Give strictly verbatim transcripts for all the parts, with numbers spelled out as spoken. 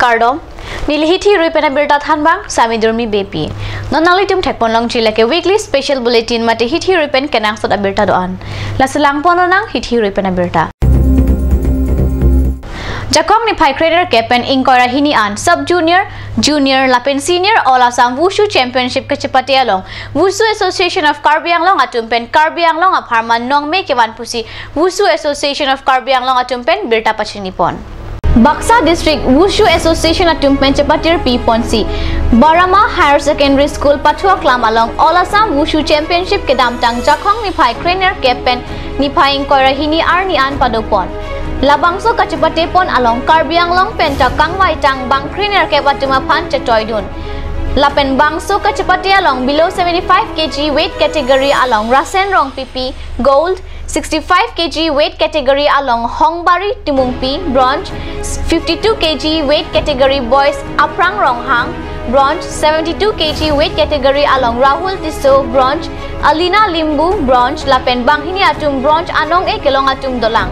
Kardom, neli hithi rui pen abirta thanbang, Sami Durmi Beypi. Non nanglitum thekpon longji lake weekly special bulletin mate hithi rui pen kenangsot abirta do-an. Lasi langponlonang hithi rui pen abirta. Jakong niphai krenerkep pen ingkoi ra hini an sub junior, junior lapen senior All Assam Wushu Championship kachepate along Wushu Association of Karbi Anglong atum pen Karbi Anglong apharman nongme kevan pusi Wushu Association of Karbi Anglong atum pen birta pachinipon. Baksa District Wushu Association atum pen chepatirpi ponsi Barama Higher Secondary School Pathuaklam along All Assam Wushu Championship kedamtang Jakong niphai krenerkep pen niphai ingkoi ra hini arni an padopon. Labangso kachepatepon along Karbi Anglong pen ta kangvaitang bang krenerkep atum aphan chetoidun. Lapen bangso kachepate along below seventy-five K G weight category along Rasen Rongpipi, gold, sixty-five K G weight category along Hongbari Timungpi, bronze, fifty-two K G weight category boys Aprang Ronghang, bronze, seventy-two K G weight category along Rahul Tisso, bronze, Alina Limbu, bronze, lapen banghini atum bronze anong-e kelong atum dolang.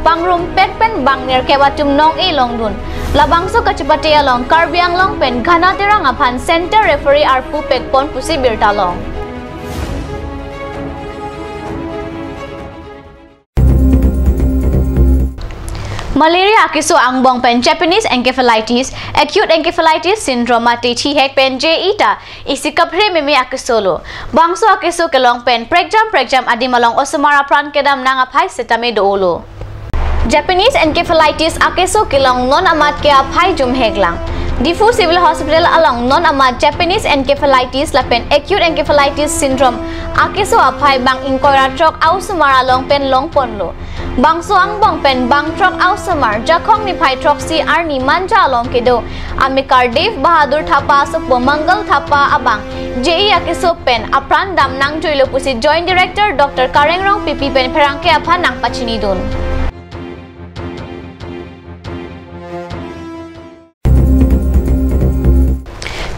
Pangrumpet pen bang nerkep atum nong-e longdun. Labangso kachepate along Karbi Anglong pen Ghana Terang aphan center referee arpu pekpon pusi birta long. Malaria akeso angbong pen Japanese encephalitis, acute encephalitis syndrome mate thihek pen je-i ta isi kaphre meme akeso lo. Bangso akeso kelong pen prekjam prekjam adim along osomar apran kedam nang aphai setame do-olo. Japanese encephalitis akeso kelong non amat ke aphai jumhek lang. Diphu Civil Hospital along non amat Japanese encephalitis lapen acute encephalitis syndrome akeso aphai bang ingkoi ra throk a-osomar along pen longponlo. Bangso angbong pen bang throk a-osomar Jakong niphai throksi arni Manja along kedo amekar Dev Bahadur Thapa asopo Mangal Thapa abang je-i akeso pen apran dam nangjuilo pusi Joint Director Doctor Kareng Rongpipi pen pherangke aphan nangpachinidun.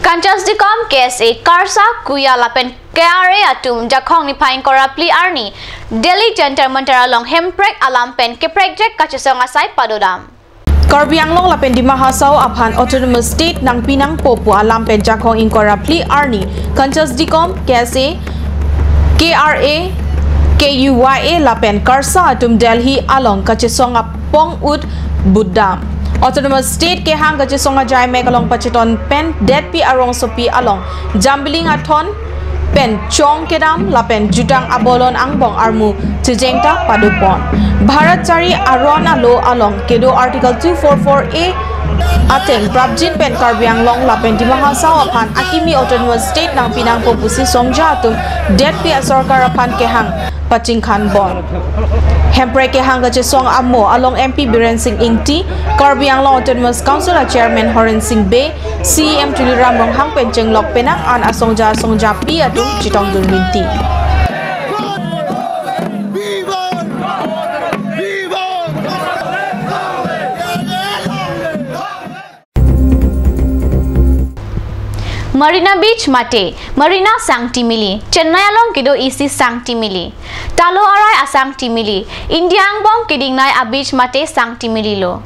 Kanchas Dikom, K S A, Karsa, Kuya lapen K R A atum Jakong niphai ingkoi ra phli arni Delhi Jantar Mantar along hemprek alam pen keprekjek kachesong asai padodam. Karbi Anglong lapen Dima Hasao aphan Autonomous State nangpi nangpo pu alam pen Jakong ingkoi ra phli arni Kanchas Dikom, K S A, K R A, K U Y A lapen Karsa atum Delhi along kachesong apong ut budam. Autonomous State kehang kachesong ajai mek along pacheton pen detpi arongsopi along Jambiling athon pen chong kedam lapen jutang abolon angbong armu chejeng ta padopon. Bharat chari aron alo along kedo Article two four four A ateng prapjin pen Karbi Anglong lapen Dima Hasao aphan akimi Autonomous State nangpi nangpo pusi songja atum detpi asorkar aphan kehang pachingkhan bon. Hemprek kehang kachesong amo along M P Biren Singh Ingti, Karbi Anglong Autonomous Council a Chairman Horen Singh Bey, C E M Tuliram Ronghang pen chenglok penang an asongja asongjapi atum chetongdun rinti. Marina Beach mate Marina sangti mili, Chennai along kedo isi sangti mili. Talo arai asangti mili, India angbong kedingnei a-beach mate sangti mililo.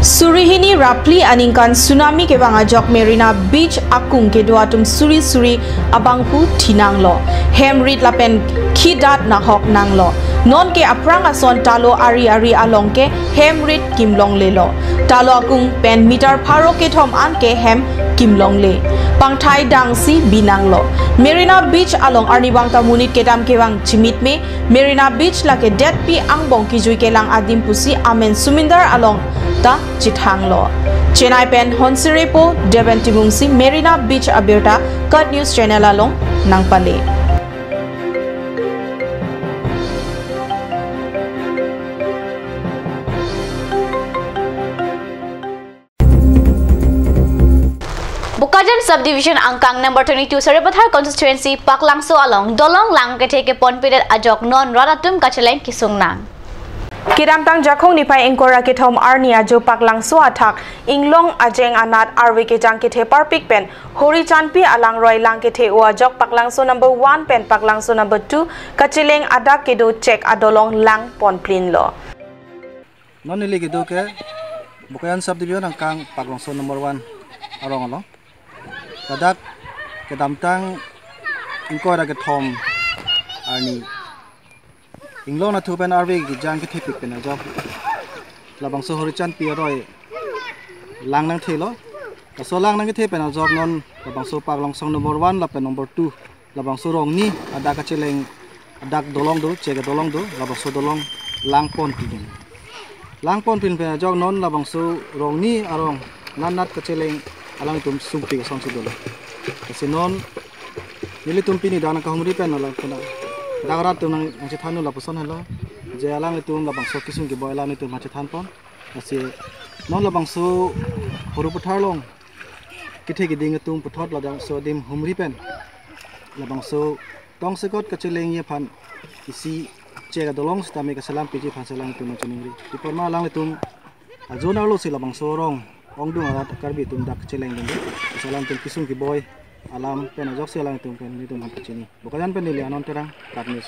Suri hini ra phli aningkan tsunami kevang ajok Marina Beach akung kedo atum suri suri abangphu thinanglo. Hem rit lapen khidat nahok nanglo. Nonke aphrang ason talo ari ari along ke hem rit kimlonglelo. Talo akung pen meter pharo kethom an ke hem kimlongle. Pangthai dangsi binanglo. Marina Beach along arnivang ta monit kedam kevang chimitme. Marina Beach lake detpi angbong kijui kelang adim pusi amen sumindar along ta chethanglo. Chennai pen Honsi Repo, Deben Timungsi, Marina Beach abirta, KAT News Channel along nangpale. Bokajan Subdivision angkang number twenty-two Sarupathar Constituency Paklangso along dolong lang kethe keponpedet ajok non rat atum kacheleng kesung nang. Kedamtang Jakong niphai ingkoi ra kethom arni ajo Paklangso athak Inglong ajeng anat arve kejang kethe parpik pen Hori Chanpi alangroi lang kethe-o ajok Paklangso number one pen Paklangso number two kacheleng adak kedo chek adolong lang ponplinlo. Non neli kedo ke Bokajan Subdivision angkang Paklongso number one arong along. Ladak kedamtang ingkoi ra kethom arni inglong nathu pen arve kejang kethepik pen ajok labangso Horichandpi aroi lang nangthelo. Laso lang nangkethe pen ajok non labangso Paklongso number one lapen number two, labangso Rongni adak kacheleng adak dolong do, chek adolong do, labangso dolong langponpin. Langponpin pen ajok non labangso Rongni arong natnat kacheleng alangtum sungpik asonsi dolo. Lasi non nelitum pini dak nangkahumri pen alangtum, dak rat atum nang, nangchethan lapuson helo. Je alanglitum labangso kesung keboi alanglitum nangchethanpon. Lasi non labangso Harupathar along kethe keding atum puthot labangso adim humri pen labangso tongsekot kachelengji aphan isi chek adolong sitame kaselampiji aphan si alangtum nangchiningri. Pi apot ma alanglitum ajon arlo si labangso arong ongdung arat Karbi atum dak chelengdun. Si alangtum kesung keboi alam pen ajoksi alangtum pen nelitum aphan pachini. Bokajan pen neli Anon Terang, KAT News.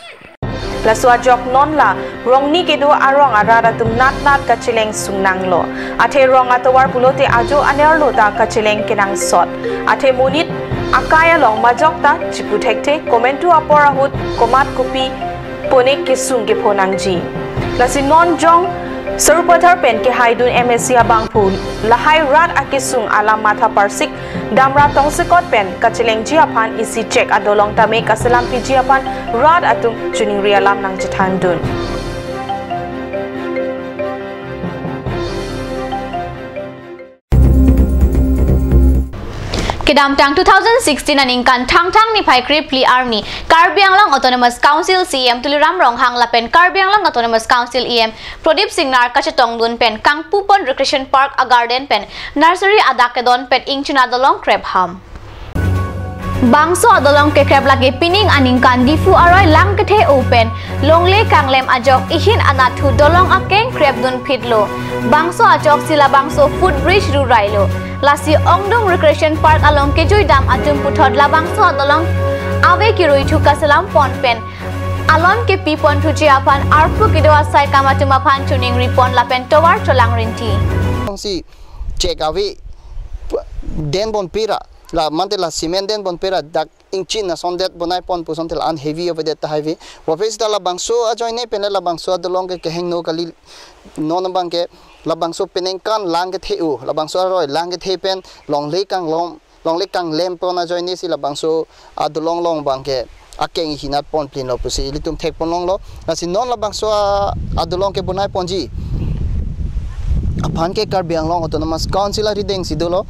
Laso ajok non la Rongni kedo arong arat atum natnat kacheleng sungnanglo. Athe rong atovar pulote ajo anerlo ta kacheleng kenangsot. Athe monit akai along majok ta chipu thekthe, komantu apor ahut komat kopi pone kesung kepho nangji. Lasi non jong Sarupathar pen kehaidun M A C abangphu lahai rat akesung alam matha parsik damra tongsekot pen kachelengji aphan isi chek adolong tame kaselampiji aphan rat atum chiningri alam nangchethandun. Kedamtang two thousand sixteen aningkan Thangthang niphai krephli arni Karbi Anglong Autonomous Council C E M Tuliram Ronghang lapen Karbi Anglong Autonomous Council E M Prodip Singnar kachetongdun pen kangpupon Recreation Park agarden pen nursery adak kedon pen ingchina dolong krep ham. Bangso adolong kekrep lake pining aningkan Diphu aroi lang kethe-o pen longle kanglem ajok ihin anathu dolong akeng krepdun phitlo. Bangso ajoksi labangso footbridge rurailo. Lasi ongdung Recreation Park along kejuidam atum puthot labangso adolong ave keruithu kaselampon pen alon kepiponthuji aphan arpu kedo asai kam atum aphan chiningripon lapen tovar cholangrinti. Kongsi chek ave p-, denponpe ra, la mate la cement denponpe ra dak ingchin asondet bonaipon pu asonte la-an heavy avedet tahai ave. Puvoiphit seta labangso ajoine pen le labangso adolong ke kehingno kali, non abangke labangso peningkan lang kethe-o, labangso aroi lang kethe pen longle kanglom, longle kanglempon ajoine si labangso adolong along abangke akeng ihin anat ponplinlo pusi ilitum thekponlonglo. Lasi non labangso a-, adolong kebonaiponji aphan ke Karbi Anglong Autonomous Council arideng si dolo.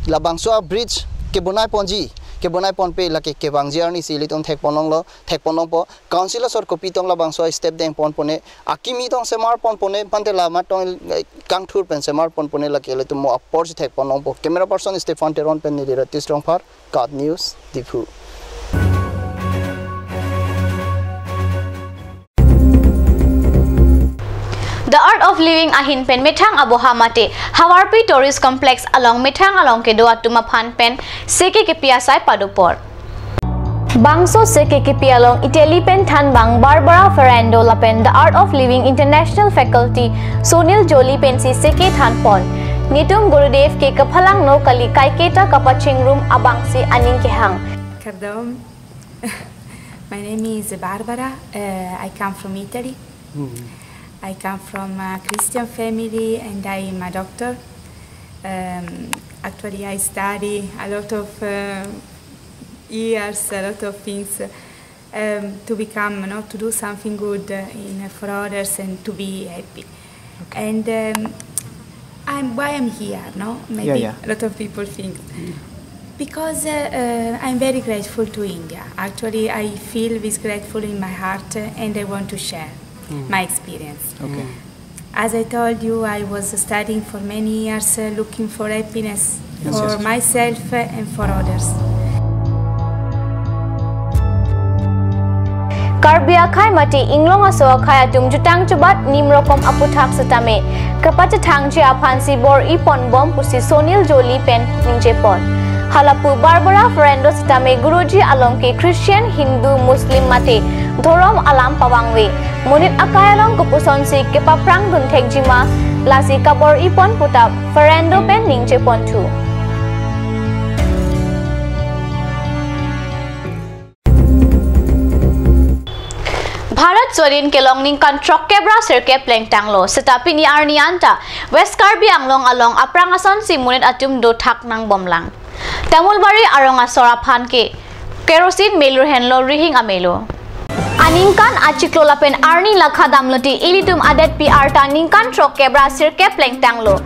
Labangso abridge kebonaiponji, kebonaiponpe lake kevangji arni si ilitum thekponlonglo, thekponlongpo. Council asor kopi tong labangso step dengponpone, akimi tong semarponpone, mate la amat tong, eh, kangthur pen semarponpone lake ilitum mo apor si thekponlongpo. Camera person Stephen Teron pen neli Ratish Rongphar, KAT News, Diphu. The Art of Living ahin pen methang aboha mate Havarpi Tourist Complex along methang along kedo atum aphan pen seke kepi asai padopor. Bangso seke kepi along Italy pen thanbang Barbara Ferrando lapen The Art of Living International Faculty Sonil Jolly pensi seke thanpon. Netum Gurudev ke kaphalangno kali kaiketa kapachingrum abangsi aning kehang. Kardom. My name is Barbara. Uh, I come from Italy. I come from a Christian family and I am a doctor. Um, actually, I study a lot of, uh, years, a lot of things, um, to become, you know, to do something good, uh, in, for others and to be happy. And, um, I'm, why I'm here, no? Maybe yeah. A lot of people think. Because, uh, uh, I'm very grateful to India. Actually, I feel this grateful in my heart, uh, and I want to share my experience. Okay. As I told you, I was studying for many years, uh, looking for happiness for myself, uh, and for others. Karbi akhei mate inglong aso akhei atum jutang chubat nim rokom aputhak setame kepachethangji aphansi bor-iponbom pusi Sonil Jolly pen ningjepon. Halapu Barbara Ferrando setame Guruji along ke Christian, Hindu, Muslim mate dhorom alam pavangve. Monit akai along kopusonsi kepaphrangdun thekjima Lasi kabor-ipon puta Fernando pen ningjeponthu. Bharat Swadhin kelong ningkan throkkep ra sirkep plengtanglo, seta pini arni anta West Karbi Anglong along aphrang asonsi monit atum dothak nangbomlang. Tamulbari arong asor aphan ke kerosene melur henlo rihing amelo. Aningkan achiklo lapen arni lakha damlote ilitum adetpi arta ningkan throkkep ra sirkep plengtanglo.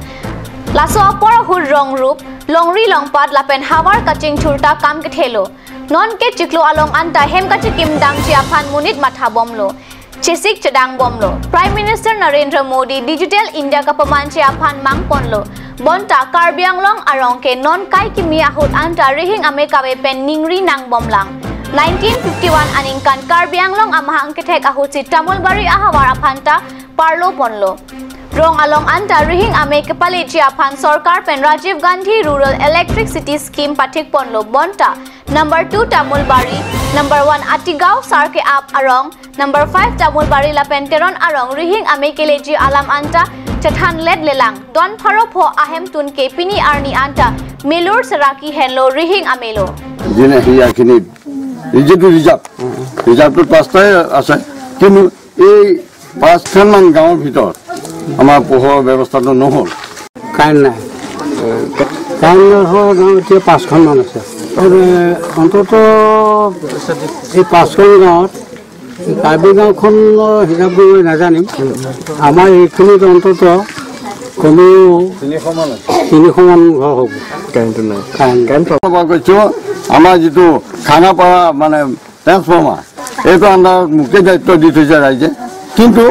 Laso apor ahut rong rup, longri longpat lapen havar kachingthur ta kam kethelo. Non ke chiklo along anta hem kachikim damji aphan monit mathabomlo, chesik chedangbomlo. Prime Minister Narendra Modi Digital India kapamanji aphan mangponlo. Bonta Karbi Anglong arong ke non kaikimi ahut anta rihing ame kave pen ningri nangbomlang. Nineteen fifty-one aningkan Karbi Anglong amahang kethek ahutsi Tamulbari ahavar aphanta parloponlo. Rong along anta rihing ame kepaleji aphan sorkar pen Rajiv Gandhi Rural Electricity Scheme pathikponlo. Bonta number two Tamulbari, number one Atigaon Sarke-ap arong, number five Tamulbari lapen Teron arong rihing ame keleji alam anta chethanletlelang. Don pharo pho ahemtun ke pini arni anta melur seraki henlo rihing amelo. Jine hiya kini, এই যিটো ৰিজাৰ্ভ, ৰিজাৰ্ভটোত পাঁচটাই আছে, কিন্তু এই পাঁচখনমান গাঁৱৰ ভিতৰত আমাৰ পোহৰৰ ব্যৱস্থাটো নহ'ল। কাৰেণ্ট নাই। কাৰেণ্ট নোহোৱা গাঁও এতিয়া পাঁচখনমান আছে। আৰু অন্ততঃ এই পাঁচখন গাঁৱত কাৰ্বি গাঁওখনৰ হিচাপটো মই নাজানিম। আমাৰ এইখিনিত অন্ততঃ কমেও তিনিশমান ঘৰ হ'ব। কাৰেণ্টটো নাই। কাৰেণ্ট। কাৰেণ্ট। মই কৈছোঁ, আমাৰ যিটো খানাপাৰা মানে ট্ৰেন্সফৰ্মাৰ, এইটো আণ্ডাৰত মোকে দায়িত্ব দি থৈছে ৰাইজে, কিন্তু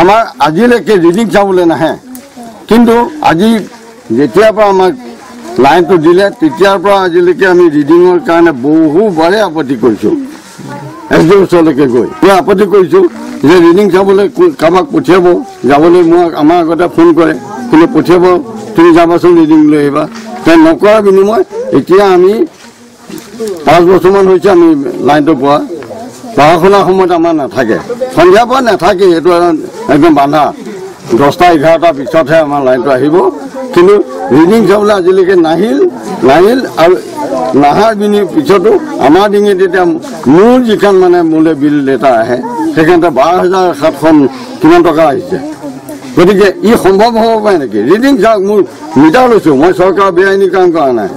আমাৰ আজিলৈকে ৰিডিং চাবলৈ নাহে। কিন্তু আজি যেতিয়াৰ পৰা আমাক লাইনটো দিলে, তেতিয়াৰ পৰা আজিলৈকে আমি ৰিডিঙৰ কাৰণে বহুবাৰে আপত্তি কৰিছোঁ। এছ ডি অ'ৰ ওচৰলৈকে গৈ মই আপত্তি কৰিছোঁ যে ৰিডিং চাবলৈ কো-, কাৰোবাক পঠিয়াব, যাবলৈ মই, আমাৰ আগতে ফোন কৰে, কিন্তু পঠিয়াব, তুমি যাবাচোন ৰিডিং লৈ আহিবা। তেওঁ নকৰাৰ বিনিময় এতিয়া আমি পাঁচ বছৰমান হৈছে আমি লাইনটো পোৱা। পঢ়া শুনাৰ সময়ত আমাৰ নাথাকে, সন্ধিয়াৰ পৰা নাথাকে, এইটো আৰু একদম বান্ধা। দহটা এঘাৰটাৰ পিছতহে আমাৰ লাইনটো আহিব, কিন্তু ৰিডিং চাবলৈ আজিলৈকে নাহিল, নাহিল। আৰু নাহাৰ বিনি-, পিছতো আমাৰ ডিঙিত এতিয়া মোৰ যিখন মানে মোলে বিল এটা আহে, সেইখনতে বাৰ হাজাৰ সাতশ কিমান টকা আহিছে। গতিকে ই সম্ভৱ হ'ব পাৰে নেকি? ৰিডিং চাওক, মোৰ মিটাৰ লৈছোঁ, মই চৰকাৰৰ বেআইনী কাম কৰা নাই,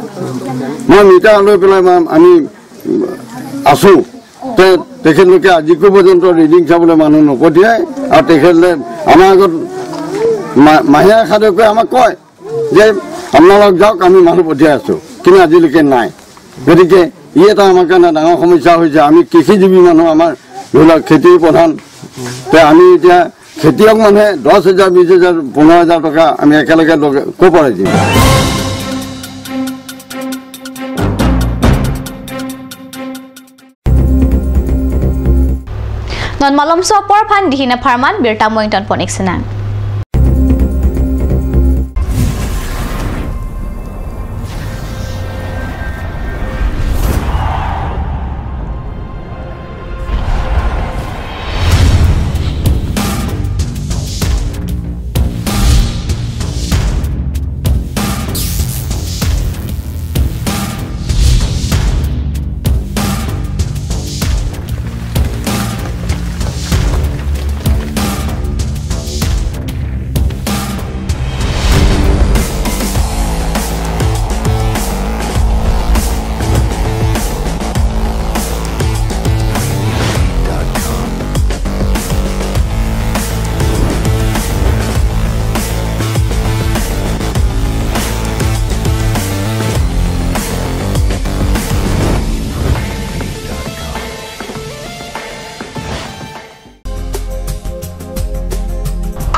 মই মিটাৰ লৈ পেলাই মই, আমি আছোঁ। তে-, তেখেতলোকে আজিকো পৰ্যন্ত ৰিডিং চাবলৈ মানুহ নপঠিয়ায়। আৰু তেখেতলোকে আমাৰ আগত মা-, মাহে এষাৰকৈ আমাক কয় যে আপোনালোক যাওক, আমি মানুহ পঠিয়াই আছোঁ, কিন্তু আজিলৈকে নাই। গতিকে ই এটা আমাৰ কাৰণে ডাঙৰ সমস্যা হৈছে। আমি কৃষিজীৱি মানুহ, আমাৰ ধৰি লওক খেতি প্ৰধান। তে আমি এতিয়া খেতিয়ক মানুহে দহ হাজাৰ, বিশ হাজাৰ, পোন্ধৰ হাজাৰ টকা আমি একেলগে লগে ক'ৰ পৰা দিম? Non malomso apor aphan dihina pharman birta moington pon iksinang.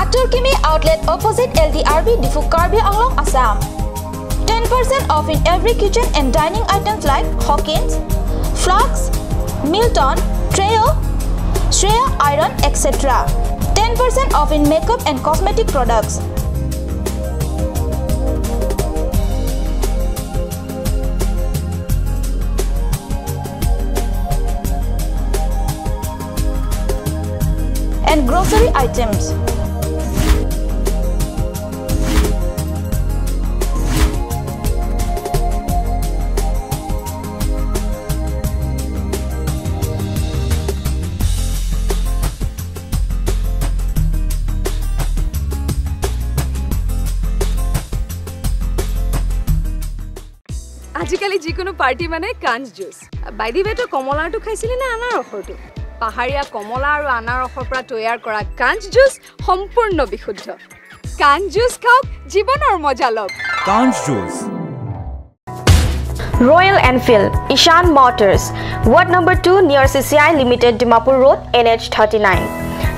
Atur Kimi Outlet opposite L D R B Diphu, Karbi Anglong, Assam. Ten percent off in every kitchen and dining items like Hawkins, flasks, Milton, tray, Shreya iron, et cetera. Ten percent off in makeup and cosmetic products. And grocery items. আজিকালি যিকোনো পাৰ্টি মানে কাঞ্চ juice. By the ৱে, তই কমলাৰটো খাইছিলি নে আনাৰসৰটো? পাহাৰীয়া কমলা আৰু আনাৰসৰ পৰা তৈয়াৰ কৰা কাঞ্চ জুচ সম্পূৰ্ণ বিশুদ্ধ। কাঞ্চ জুচ খাওক, জীৱনৰ মজা লওক। কাঞ্চ juice. Royal Enfield, Ishan Motors, Ward number two near C C I Limited, Dimapur Road, N H thirty-nine,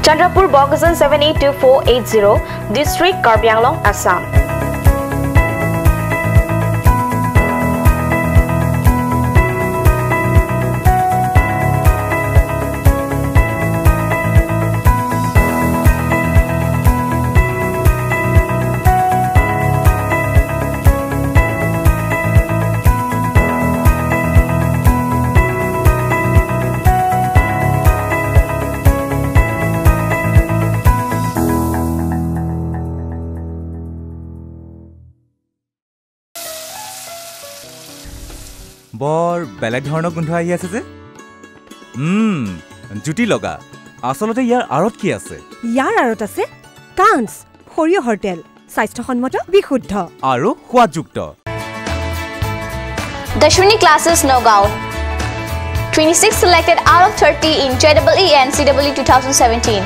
Chandrapur, Bokajan seven eight two four eight zero, District, Karbi Anglong, Assam. বৰ বেলেগ ধৰণৰ গোন্ধ আহি আছে যে। উম, জুতি লগা। আচলতে ইয়াৰ আঁৰত কি আছে? ইয়াৰ আঁৰত আছে কাঞ্চ, সৰিয়হৰ তেল, স্বাস্থ্যসন্মত, বিশুদ্ধ। আৰু সোৱাদযুক্ত। Dashwini Classes, Nagaon. Twenty-six selected out of thirty in J E E and C E E two thousand seventeen.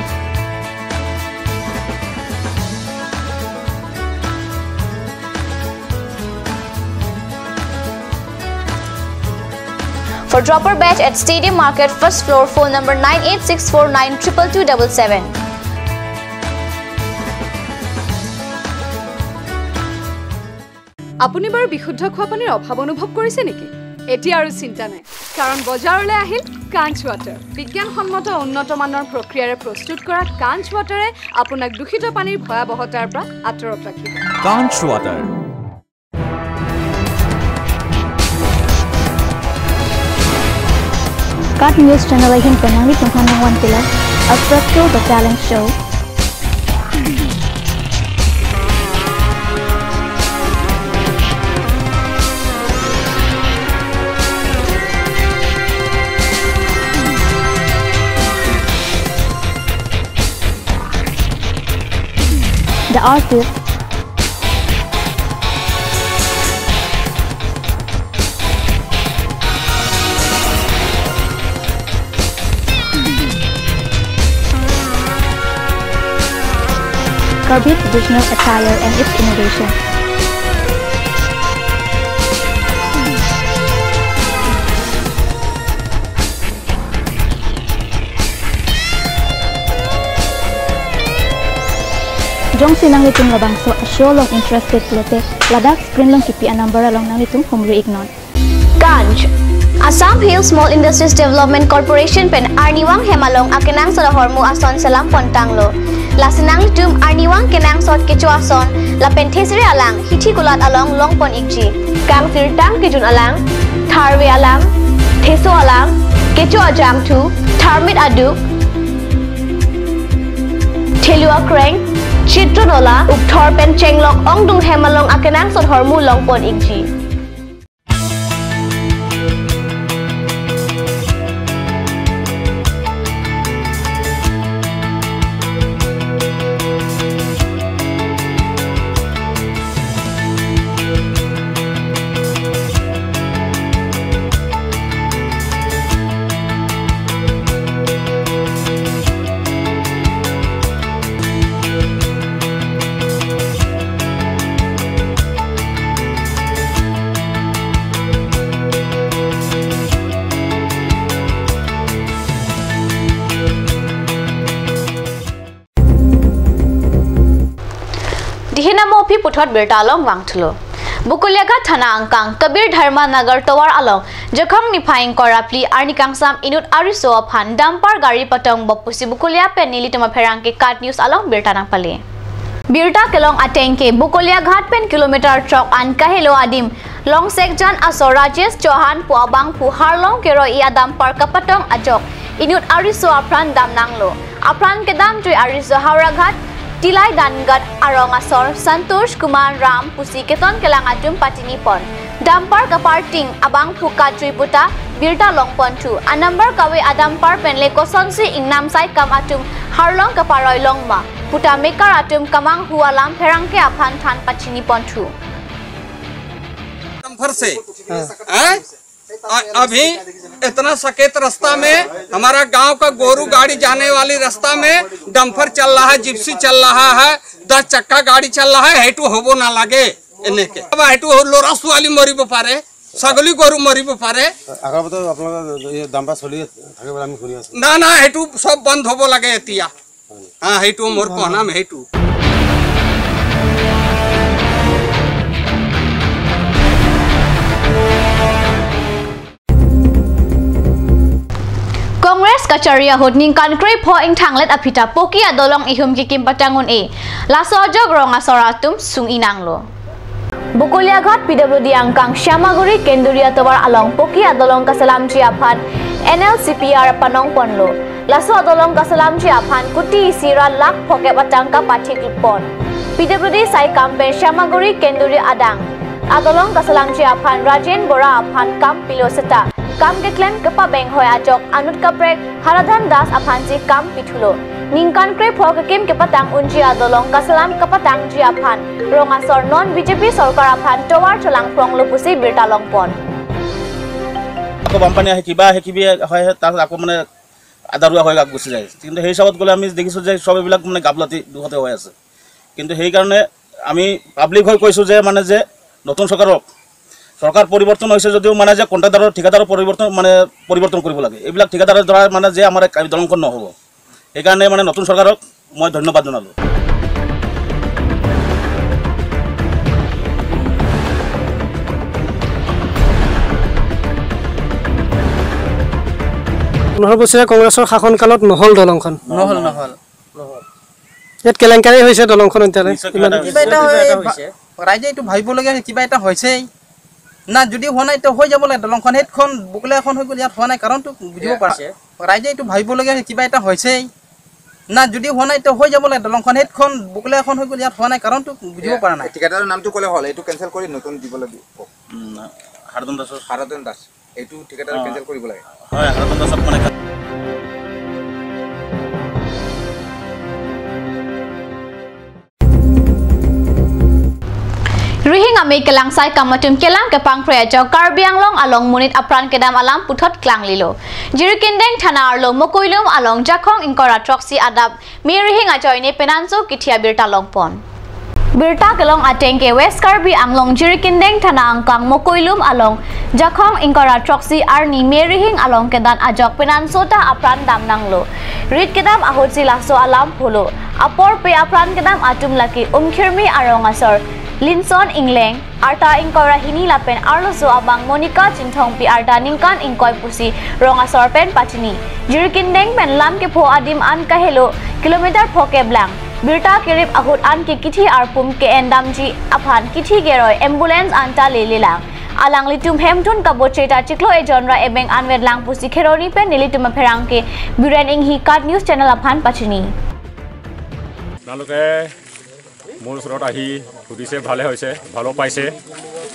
For dropper batch at Stadium Market, first floor, phone number nine eight six four nine triple two double seven. আপুনি বাৰু বিশুদ্ধ খোৱা পানীৰ অভাৱ অনুভৱ কৰিছে নেকি? এতিয়া আৰু চিন্তা নাই, কাৰণ বজাৰলৈ আহিল কাঞ্চ ৱাটাৰ। বিজ্ঞানসন্মত উন্নত মানৰ প্ৰক্ৰিয়াৰে প্ৰস্তুত কৰা কাঞ্চ ৱাটাৰে আপোনাক দূষিত পানীৰ ভয়াৱহতাৰ পৰা আঁতৰত ৰাখিব। কাঞ্চ water. KAT News Channel ahin pen nanglitum aphan nangvan pilo Astro Show, The Talent Show. The Artist. Karbi traditional attire and its innovation. Jongsi nanglitum labangso a-show along interested pulote, ladak screen along kipi a-number along nanglitum humri iknon. Kancch. Assam Hill Small Industries Development Corporation pen arnivang hem along akenangsot ahormu ason selam pontanglo. Lasi nanglitum arnivang kenangsot kecho ason lapen thesere alang hithi kulat along longpon ikji. Kangsirtang kejun alang, tharve alang, theso alang, kecho ajangthu, tharmit aduk, thelu akreng, chitron ola, ukthor pen chenglok ongdung hem along akenangsot ahormu longpon ikji. Dihin amo aphi puthot birta along vangthulo. Bokolia Ghat Thana angkang Kabir Dharma Nagar tovar along Jakhong niphai ingkoi ra phli arni kangsam inut ariso aphan dumper gari patong bop pusi Bokolia pen nelitum apherangke KAT News along birta nangpale. Birta kelong ateng ke Bokolia Ghat pen kilometer throk an kahelo adim Longsekjan asor Rajesh Chauhan pu abangphu harlong kero-i a-dumper kapatong ajok inut ariso apran damnanglo. Apran kedamtui ariso Howraghat Tilai Dangat arong asor Santosh Kumar Ram pusi keton kelang atum patinipon. Dumper kaparting abangphu katri puta birta longponthu. A-number kave a-dumper pen le kosonsi ingnam saikam atum harlong kaparoi longma puta mekar atum kamanghu alam pherangke aphan than pachiniponthu. Dumper से। हाँ। हैं? अ-, अभी इतना सकेत रास्ता में, हमारा गांव का गोरू गाड़ी जाने वाली रास्ता में डंपर चल रहा है, जिप्सी चल रहा है, दस चक्का गाड़ी चल रहा है, সেইটো হ'ব নালাগে এনেকে। अब সেইটো হ'ল ল'ৰা ছোৱালী মৰিব পাৰে, ছাগলী গৰু মৰিব পাৰে। আগৰ পৰা আপোনালোকৰ এই ডাম্পাৰ চলি থাকে বুলি আমি শুনি আছো। না, না, সেইটো চব বন্ধ হ'ব লাগে এতিয়া। হা, সেইটো মোৰ কহনাম সেইটো। Congress kachari ahut ningkan krepho ingthanglet aphita Poki adolong ihum kekim patang un-e. Laso ajok rong asor atum sung-i nanglo. Bokolia Ghat P W D angkang Shyamaguri Kenduri atovar along Poki adolong kaselamji aphan N L C P R panong ponlo. Laso adolong kaselamji aphan kuti isi ra lakh phokep atangka pathik pon. P W D saikam pen Shyamaguri Kenduri adang adolong kaselamji aphan Rajen Bora aphan kam pilo seta kam keklem kepabenghoi ajok anut kaprek Haradhan Das aphansi kam pithulo. Ningkan krepho kekim kepatang unji adolong kaselam kepatangji aphan rong asor non B J P sorkar aphan tovar cholangpronglo pusi birta longpon. আকৌ বানপানী আহে, কিবা আহে, কিবি হয়, তাত আকৌ মানে আধৰুৱা হৈ গুচি যায়। কিন্তু সেই হিচাপত গ'লে আমি দেখিছোঁ যে সব এইবিলাক মানে গাফলতি দুখতে হৈ আছে। কিন্তু সেইকাৰণে আমি পাব্লিক হৈ কৈছোঁ যে মানে যে নতুন চৰকাৰক, চৰকাৰ পৰিৱৰ্তন হৈছে যদিও মানে যে কণ্ট্ৰেক্টৰৰ, ঠিকাদাৰৰ পৰিৱৰ্তন মানে পৰিৱৰ্তন কৰিব লাগে। এইবিলাক ঠিকাদাৰৰ দ্বাৰা মানে যে আমাৰ এই দলংখন নহ'ব। সেইকাৰণে মানে নতুন চৰকাৰক মই ধন্যবাদ জনালোঁ। পোন্ধৰ বছৰীয়া কংগ্ৰেছৰ শাসনকালত নহ'ল দলংখন। নহ'ল, নহ'ল। ইয়াত কেলেংকাৰী হৈছে দলংখন এতিয়ালৈ। নিশ্চয় কিবা ইমান এটা কিবা এটা হৈছে। হয়, ভা-, ৰাইজে এইটো ভাবিবলগীয়া হৈছে, কিবা এটা হৈছেই। না, যদি হোৱা নাই, তে হৈ যাব লাগে দলংখন। সেইখন বোকলে এখন হৈ গ'ল, ইয়াত হোৱা নাই, কাৰণটো বুজিব পৰা নাই। ৰাইজে এইটো ভাবিবলগীয়া হৈছে, কিবা এটা হৈছেই। না, যদি হোৱা নাই, তে হৈ যাব লাগে দলংখন। সেইখন বোকলে এখন হৈ গ'ল, ইয়াত হোৱা নাই, কাৰণটো বুজিব পৰা নাই। ঠিকাদাৰৰ নামটো ক'লে হ'ল, এইটো কেঞ্চেল কৰি নতুন দিব লাগিব। উম, হাৰদন দাসৰ। হাৰদন দাস। এইটো ঠিকাদাৰ অ। কেঞ্চেল কৰিব লাগে। হয়, হাৰদন দাসক মানে Rihing amei kelangsai kam atum kelang kepangkre ajok Karbi Anglong along monit apran kedam alam puthot klanglilo. Jirikindeng thana arlo Mokoilum along Jakhong ingkoi ra throksi adap me rihing ajoine penanso kithi abirta longpon. Birta kelong ateng ke West Karbi Anglong Jirikindeng thana angkang Mokoilum along Jakhong ingkoi ra throksi arni me rihing along kedan ajok penanso ta apran dam nanglo. Rit kedam ahutsi laso alam pulo. Apor pe apran kedam atum lake Umkhirmi arong asor Linson Ingleng, arta ingkoi ra hini lapen arloso abang Monica Chinthongpi arta ningkan ingkoi pusi rong asor pen pachini. Jirikindeng pen lam kepho adim an kahelo kilometer phokep lang. Birta kerip ahut an ke kithi arpum ke-en damji aphan kithi keroi ambulance anta lele lang. Alanglitum hemtun kaboche ta chiklo ejon ra ebeng anvet lang pusi Kheroni pen nelitum apherangke Biren Inghi KAT News Channel aphan pachini. আপোনালোকে মোৰ ওচৰত আহি সুধিছে, ভালে হৈছে, ভালো পাইছে।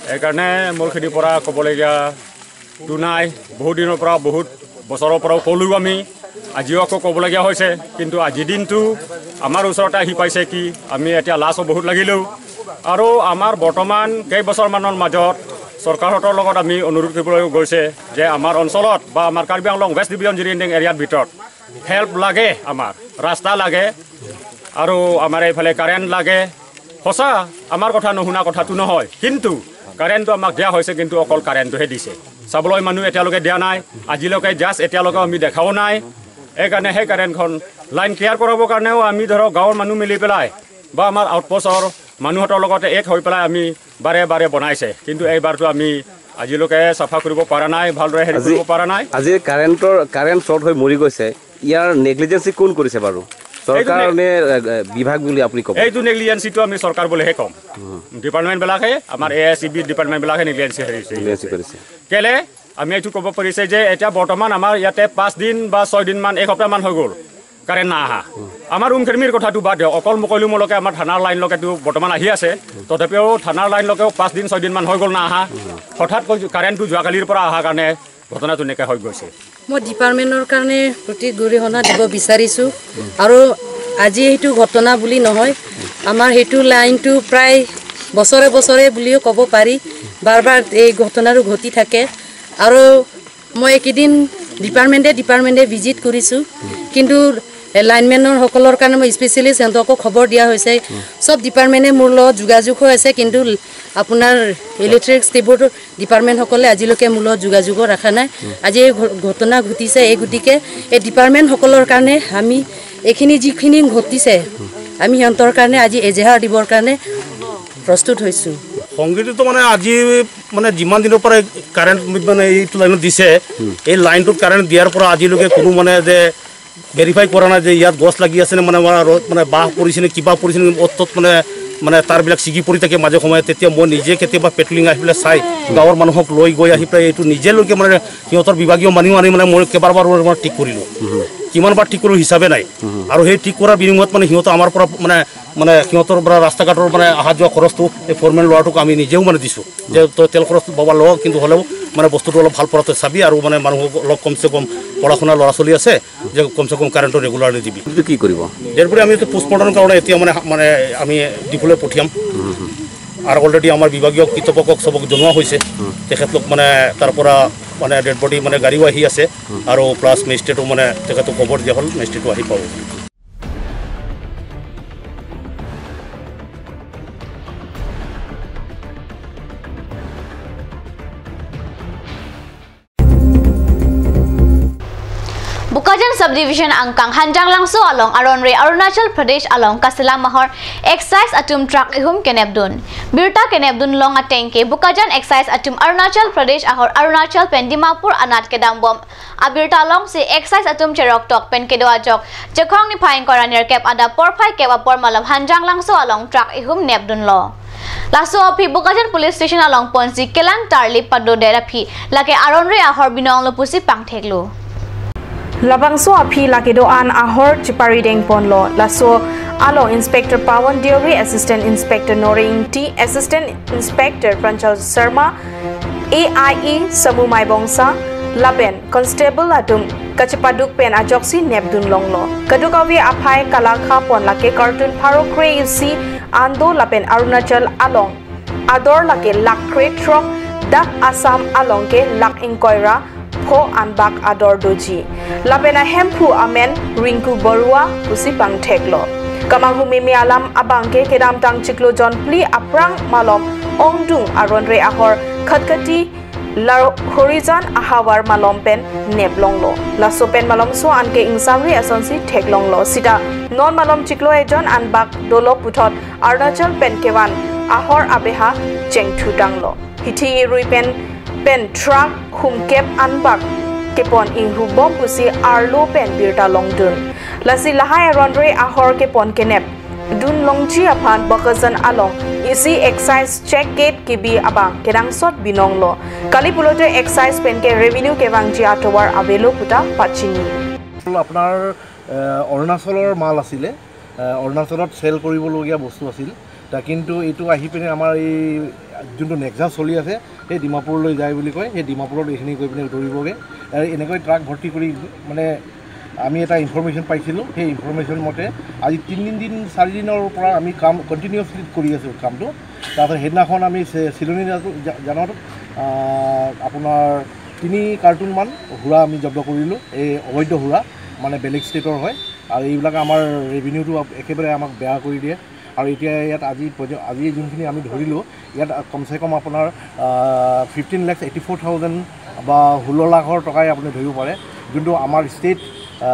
সেইকাৰণে মোৰ খেতিৰ পৰা ক'বলগীয়া তো নাই। বহুত দিনৰ পৰা, বহুত বছৰৰ পৰাও ক'লোঁ আমি, আজিও আকৌ ক'বলগীয়া হৈছে। কিন্তু আজিৰ দিনটো আমাৰ ওচৰতে আহি পাইছে কি, আমি এতিয়া লাজো বহুত লাগিলেও। আৰু আমাৰ বৰ্তমান কেইবছৰমানৰ মাজত চৰকাৰহঁতৰ লগত আমি অনুৰোধ কৰিবলৈ গৈছে যে আমাৰ অঞ্চলত বা আমাৰ কাৰ্বি আংলং ৱেষ্ট ডিভিজন জিৰিংডিং এৰিয়াৰ ভিতৰত হেল্প লাগে, আমাৰ ৰাস্তা লাগে আৰু আমাৰ এইফালে কাৰেণ্ট লাগে। সঁচা, আমাৰ কথা নুশুনা কথাটো নহয়, কিন্তু কাৰেণ্টটো আমাক দিয়া হৈছে, কিন্তু অকল কাৰেণ্টটোহে দিছে। চাবলৈ মানুহ এতিয়ালৈকে দিয়া নাই, আজিলৈকে জাষ্ট এতিয়ালৈকে আমি দেখাও নাই। সেইকাৰণে সেই কাৰেণ্টখন লাইন ক্লিয়াৰ কৰাবৰ কাৰণেও আমি ধৰক গাঁৱৰ মানুহ মিলি পেলাই বা আমাৰ আউটপোষ্টৰ মানুহহঁতৰ লগতে এক হৈ পেলাই আমি বাৰে বাৰে বনাইছে, কিন্তু এইবাৰতো আমি আজিলৈকে চাফা কৰিব পৰা নাই, ভালদৰে হেৰি আজি, কৰিব পৰা নাই। আজি কাৰেণ্টৰ, কাৰেণ্ট শ্বৰ্ট হৈ মৰি গৈছে, ইয়াৰ নেগলিজেঞ্চি কোন কৰিছে বাৰু? চৰকাৰ এইটো নে, নে, এ, এ, বিভাগ বুলি আপুনি ক'ব? এইটো নেগলিজেঞ্চিটো আমি চৰকাৰ বুলিহে ক'ম। ডিপাৰ্টমেণ্টবিলাকে, আমাৰ এ আই চি বি ডিপাৰ্টমেণ্টবিলাকে নেগলিজেঞ্চি হেৰি কৰিছে। নেগলিজেঞ্চি কৰিছে। কেলে? আমি এইটো ক'ব পাৰিছে যে এতিয়া বৰ্তমান আমাৰ ইয়াতে পাঁচ দিন বা ছয় দিনমান, এসপ্তাহমান হৈ গ'ল কাৰেণ্ট নাই আহা। আমাৰ উমখেৰমিৰ কথাটো বাদ দিয়ক, অকল মকৈলুমলৈকে আমাৰ থানাৰ লাইনলৈকেতো বৰ্তমান আহি আছে, তথাপিও থানাৰ লাইনলৈকেও পাঁচ দিন ছয় দিনমান হৈ গ'ল নাই আহা। হঠাৎ কৈ কাৰেণ্টটো যোৱাকালিৰ পৰা অহাৰ কাৰণে ঘটনাটো এনেকৈ হৈ গৈছে। মই ডিপাৰ্টমেণ্টৰ কাৰণে প্ৰতি গৰিহণা দিব বিচাৰিছোঁ। আৰু আজি সেইটো ঘটনা বুলি নহয়, আমাৰ সেইটো লাইনটো প্ৰায় বছৰে বছৰে বুলিও ক'ব পাৰি। বাৰ বাৰ এই ঘটনাটো ঘটি থাকে। আৰু মই এইকেইদিন ডিপাৰ্টমেণ্টে ডিপাৰ্টমেণ্টে ভিজিট কৰিছোঁ, কিন্তু লাইনমেনৰ সকলৰ কাৰণে মই স্পেচিয়েলি সিহঁতকো খবৰ দিয়া হৈছে। চব ডিপাৰ্টমেণ্টে মোৰ লগত যোগাযোগ হৈ আছে, কিন্তু আপোনাৰ ইলেক্ট্ৰিক ষ্টেটৰ ডিপাৰ্টমেণ্টসকলে আজিলৈকে মোৰ লগত যোগাযোগো ৰখা নাই। আজি এই ঘ- ঘটনা ঘটিছে, এই গতিকে এই ডিপাৰ্টমেণ্টসকলৰ কাৰণে আমি এইখিনি যিখিনি ঘটিছে, আমি সিহঁতৰ কাৰণে আজি এজাহাৰ দিবৰ কাৰণে প্ৰস্তুত হৈছোঁ। সংঘটিত মানে আজি মানে যিমান দিনৰ পৰা কাৰেণ্ট মানে এইটো লাইনত দিছে, এই লাইনটোত কাৰেণ্ট দিয়াৰ পৰা আজিলৈকে কোনো মানে যে ভেৰিফাই কৰা নাই যে ইয়াত গছ লাগি আছে নে, মানে আমাৰ ৰ- মানে বাঁহ পৰিছে নে, কিবা পৰিছে নে, অত তত মানে মানে তাঁৰবিলাক ছিগি পৰি থাকে মাজে সময়ে। তেতিয়া মই নিজে কেতিয়াবা পেট্ৰলিং আহি পেলাই চাই, গাঁৱৰ মানুহক লৈ গৈ আহি পেলাই এইটো নিজে লৈকে মানে সিহঁতৰ বিভাগীয় মানুহ আনি মানে মই কেইবাৰবাৰ মানে ঠিক কৰিলোঁ। কিমানবাৰ ঠিক কৰিলোঁ হিচাপে নাই। আৰু সেই ঠিক কৰাৰ বিনিময়ত মানে সিহঁতে আমাৰ পৰা মানে মানে সিহঁতৰ পৰা ৰাস্তা ঘাটৰ মানে অহা যোৱা খৰচটো এই ফ'ৰমেন ল'ৰাটোক আমি নিজেও মানে দিছোঁ, যে তই তেল খৰচ বাবা ল, কিন্তু হ'লেও মানে বস্তুটো অলপ ভাল পৰাটো চাবি আৰু মানে মানুহ অলপ কমচে কম পঢ়া শুনা ল'ৰা ছোৱালী আছে, যে কমচে কম কাৰেণ্টটো ৰেগুলাৰলি দিবি। এইটো কি কৰিব? ডেড বডি আমি এইটো পোষ্টমৰ্টম কাৰণে এতিয়া মানে মানে আমি ডিফুলৈ পঠিয়াম। আৰু অলৰেডি আমাৰ বিভাগীয় কৰ্তৃপক্ষক চবক জনোৱা হৈছে। তেখেতলোক মানে তাৰ পৰা মানে ডেড বডি মানে গাড়ীও আহি আছে আৰু প্লাছ মেজিষ্ট্ৰেটো মানে তেখেতক খবৰ দিয়া হ'ল, মেজিষ্ট্ৰেটো আহি পাব। Bokajan Subdivision angkang Hanjanglangso along aronre Arunachal Pradesh along kaselam ahor excise atum truck ihum kenepdun. Birta kenepdun long atengke Bokajan excise atum Arunachal Pradesh ahor Arunachal pen Dimapur anat kedambom abirta alongsi excise atum cheroktok pen kedo ajok Jakhong niphai ingkoi ra nerkep adap porphai kep apor malom Hanjanglangso along truck ihum nepdunlo. Laso aphi Bokajan Police Station along ponsi kelang tarlip padodet aphi lake aronre ahor binonglo pusi pangtheklo. Labangso aphi lake do-an ahor chepari dengponlo. Laso along Inspector Pawan Deore, Assistant Inspector Nori Ingti, Assistant Inspector Pranchal Sharma, A I E Samu Maibongsa lapen constable atum kachepaduk pen ajoksi nepdun longlo. Kadokave aphai kalakha pon lake carton pharo kre isi an do lapen Arunachal along ador lake lakh kre throk, dak Assam along ke lakh ingkoi ra pho anbak ador doji. Lapen ahemphu amen Rinku Barua pusi pangtheklo. Kemanghu meme alam abangke kedamtang chiklo jonphli aphrang malom ongdung aronre ahor Khatkati la Horijan ahavar malom pen neplonglo. Laso pen malomso anke ingsamri asonsi theklonglo. Sita non malom chiklo ejon anbak dolo puthot Arunachal pen kevan ahor abeha chengthutanglo. Hithi irui pen pen truck humkep anbak kepon inghubom pusi arlo pen birta longdun. Lasi lahai aronre ahor kepon kenep dun longji aphan Bokajan along isi excise check gate kebi abang kenangsot binonglo. Kali pulote excise pen ke revenue kevangji atovar avelo puta pachini. আপোনাৰ এ, অৰুণাচলৰ মাল আছিলে, এ, অৰুণাচলত চেল কৰিবলগীয়া বস্তু আছিল। তা কিন্তু এইটো আহি পিনে আমাৰ এই যোনটো নেক্সাছ চলি আছে, সেই ডিমাপুৰলৈ যায় বুলি কয়, সেই ডিমাপুৰত এইখিনি গৈ পিনে উতৰিবগৈ। আৰু এনেকৈ ট্ৰাক ভৰ্তি কৰি মানে আমি এটা ইনফৰমেশ্যন পাইছিলোঁ। সেই ইনফৰমেশ্যন মতে আজি তিনিদিন, চাৰিদিনৰ পৰা আমি কাম কণ্টিনিউৱাছলি কৰি আছোঁ কামটো। তাৰপিছত সেইদিনাখন আমি চে- চিলনী জা- জা- জানত আ, আপোনাৰ তিনি কাৰ্টুনমান সুৰা আমি জব্দ কৰিলোঁ। এই অবৈধ সুৰা, মানে বেলেগ ষ্টেটৰ হয়। আৰু এইবিলাক আমাৰ ৰেভিনিউটো আপ- একেবাৰে আমাক বেয়া কৰি দিয়ে। আৰু এতিয়া ইয়াত আজি পৰ্য- আজি যোনখিনি আমি ধৰিলোঁ, ইয়াত কমচে কম আপোনাৰ ফিফটিন লাখ এইটি ফ'ৰ থাউজেণ্ড বা ষোল্ল লাখৰ টকাই আপুনি ধৰিব পাৰে, যোনটো আমাৰ ষ্টেট আ,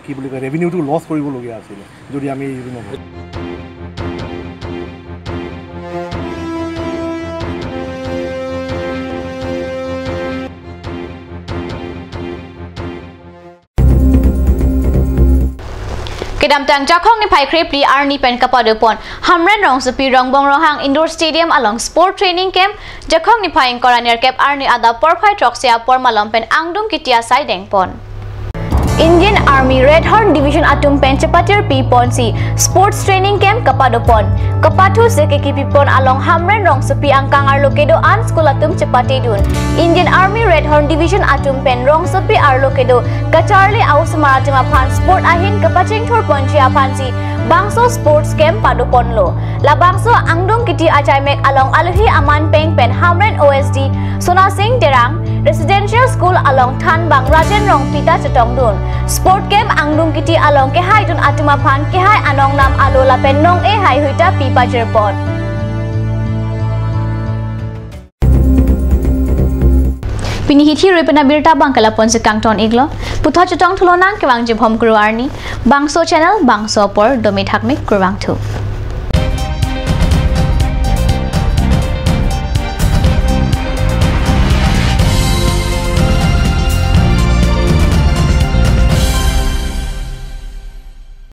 কি বুলি কয়, ৰেভিনিউটো লছ কৰিবলগীয়া আছিলে যদি আমি এইটো নকৰোঁ। Kedamtang Jakhong niphai kre phli arni pen kapadopon Hamren Rongsopi Rongbong Ronghang Indoor Stadium along Sport Training Camp Jakhong niphai ingkoi ra nerkep arni adap porphai throksi apor malom pen angdung kiti asai dengpon. Indian Army Red Horn Division atum pen chepatirpi ponsi Sports Training Camp kapadopon. Kapathu seke kipipon along Hamren Rongsopi angkang arlo kedo-an school atum chepatedun. Indian Army Red Horn Division atum pen Rongsopi arlo kedo kacharli a-osomar atum aphan sport ahin kapachingthur ponji aphansi Bangso sports camp padoponlo. Labangso angdung kiti achaimek along alohi aman peng pen Hamren O S D Sonasing Terang, Residential School along thanbang Rajen Rongpi ta chetongdun. Sport camp angdung kiti along kehaidun atum aphan kehai anong nam alo lapen nong-e haihui ta pi pajirpon. Pini hithi rui pen abirta abang ke lapu-an si kangton iklo. Puthot chetong thulonang kevang jibhom kuru arni. Bangso channel, bangso apor, domi thakmi kurvangthu.